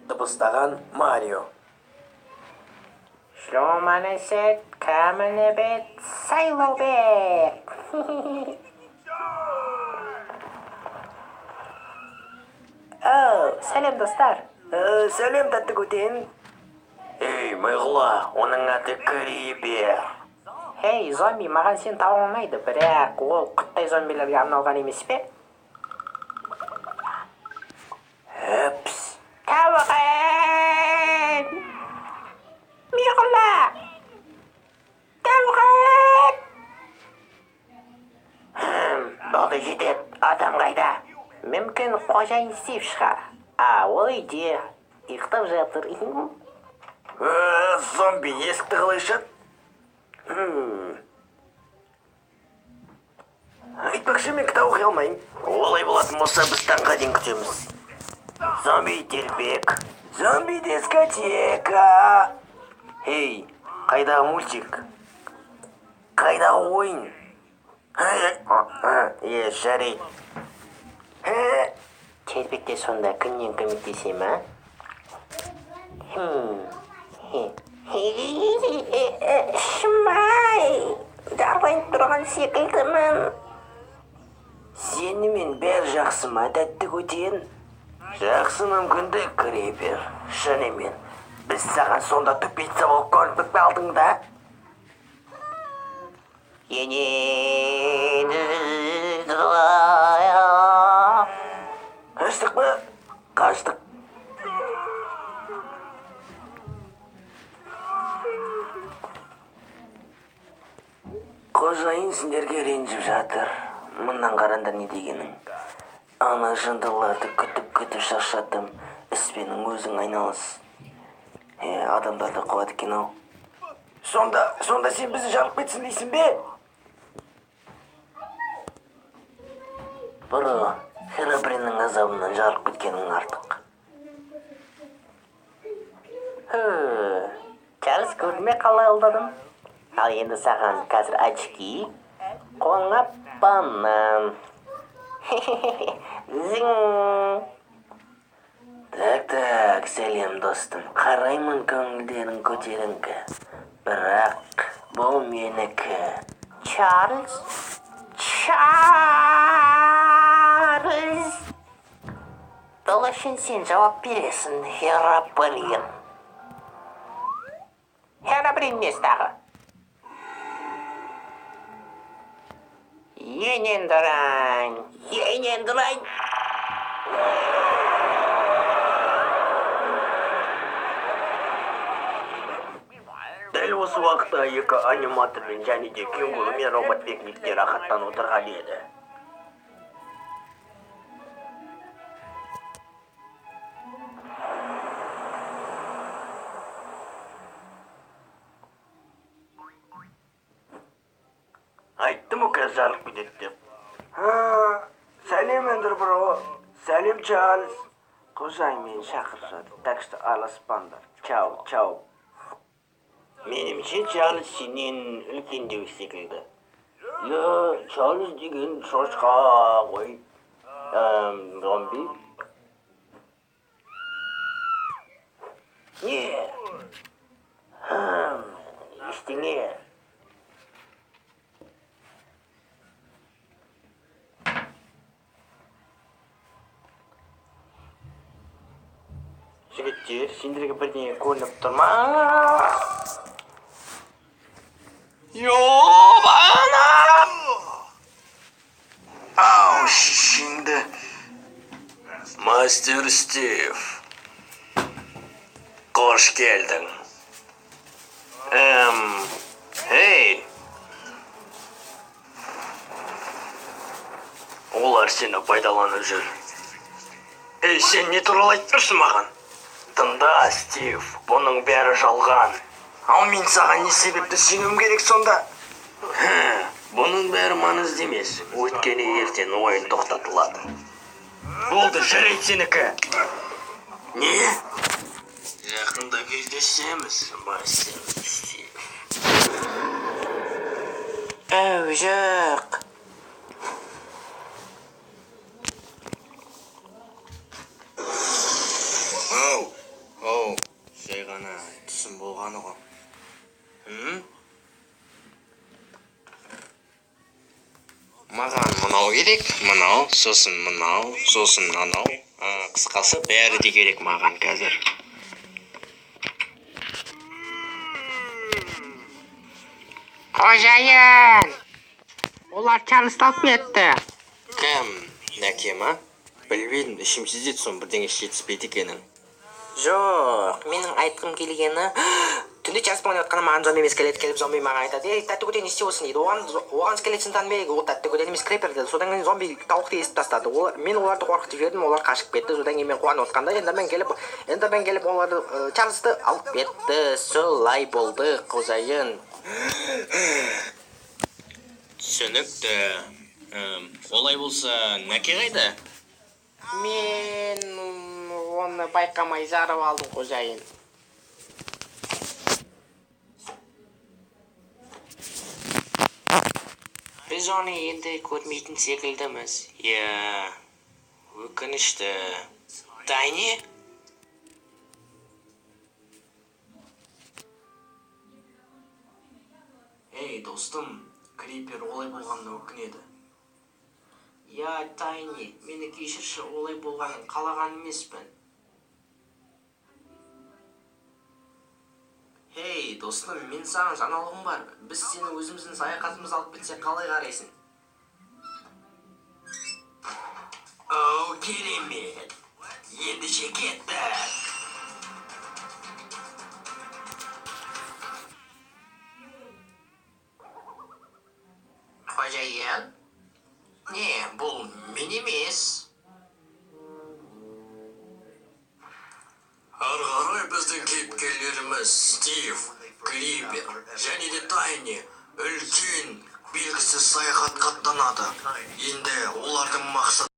Дыбыстаған Марио. Шломанесет, каменебет, сайлаубек. Оу, сәлем, достар. Сәлем, тәтті көтен. Ей, миғұла, оның аты Крипер. Хей, зомби, маған сен тауың ұнайды, бірақ ол құттай зомбилерге арналған емес пе? Әпс. Тауығым! Миғұла! Тауығым! Болды, жетеді, адам қайда? Мүмкін қожайын Стив шығар. А, ол үйде ұйықтап жатыр. Зомби, есікті қалай ашады? Айтпақшы, мен кітап оқи алмаймын. Олай болатын болса, біз таңға дейін күтеміз. Зомби телпек. Зомби дискотека. Ей, қайдағы мультик? Қайдағы ойын? Е, жарайды. Телпекте сонда кімнен көмектесе ма? Шымай, жарлайып тұрған секілдімін. Сенімен бәрі жақсы ма, тәтті көтен? Жақсы мүмкіндік, Крипер. Шынымен, біз саған сонда тупица болып көрініп қалдың да? Қаштық па? Қаштық. Қожайын сендерге ренжіп жатыр. Мындан қараңдар не дегенің. Ана жындыларды күтіп-күтіп шаршадым. Іспенің өзің айналыс. Адамдарды қуады екен ау. Сонда сен бізді жарып кетсін дейсің бе? Бро, Херобриннің азабынан жарып кеткенің артық. Чарльз, көрме қалай алдадым? Ал енді саған қазір очки, қолыңа банан. Зың. Так, так, сәлем, достым. Қараймын көңілдерің көтеріңкі. Бірақ бұл менікі. Чарльз? Чарльз! Бұл үшін сен жауап бересің, Херобрин. Херобрин несі тағы? Енендірайн, енендірайн. Дәл осы уақытта екі аниматормен және де кенгуру мен робот пикникте рахаттанып отырған еді. Айттым ғой, қазір жарылып кетеді деп. Сәлем, Эндер бро. Сәлем, Чарльз. Қожайын мені шақырып жатыр, так что араласпаңдар. Чао, чао. Меніңше, Чарльз сенен үлкендеу секілді. Иә, Чарльз деген шошқа ғой. Зомби. Не? Ештеңе. Жігіттер, сендерге бірдеңе көрініп тұр ма? Йобана! Ау, шешеңді. Мастер Стив. Қош келдің. Эй! Олар сені пайдаланып жүр. Эй, сен не туралы айтып тұрсың маған? Тыңда, Стив, бұның бәрі жалған. Ал мен саған не себепті сенуім керек сонда? Бұның бәрі маңызды емес. Өйткені ертең ойын тоқтатылады. Болды, жарайды сенікі. Не? Жақында кездесеміз, мастер Стив. Әу, жоқ. Ау, Оу, жай ғана түсім болғаны ғой. М? Маған мынау керек, мынау, сосын мынау, сосын анау. Қысқасы, бәрі де керек маған қазір. Қожайын! Олар Чарльзды алып кетті. Кім? Нәке ма? Білмедім, ішім сезеді соның бірдеңе жетіспейді екенін. Жоқ, менің айтқым келгені, түнде Чарльзбен ойнап жатқанда маған зомби емес скелет келіп, зомби маған айтады: «Ей, тәтті көте, не істеп отырсың?» – дейді. Оған скелет танымай, ол тәтті көтен емес, крипер деді. Содан кейін зомби тауықты есіп тастады. Ол, мен оларды қорқытып жібердім, олар қашып кетті. Содан кейін мен қуанып отқанда Эндермен келіп оларды, Чарльзды алып кетті. Солай болды, қожайын. Түсінікті. Олай болса, Нәке қайда? Мен оны байқамай жарып алдым, қожайын. Біз оны енді көрмейтін секілдіміз. Иә, өкінішті. Тайни? Ей, достым, Крипер олай болғанына өкінеді. Иә, Тайни, мені кешірші, олай болғанын қалаған емеспін. Хей, достым, мен саған жаңалығым бар. Біз сені өзіміздің саяхатымызға алып кетсек, қалай қарайсың? Оу, керемет! Ендеше кеттік! Қожайын? Не, бұл мен емес. Ары қарай біздің кейіпкерлеріміз Стив, Крипер және де Тайни үлкен белгісіз саяхатқа аттанады. Енді олардың мақсаты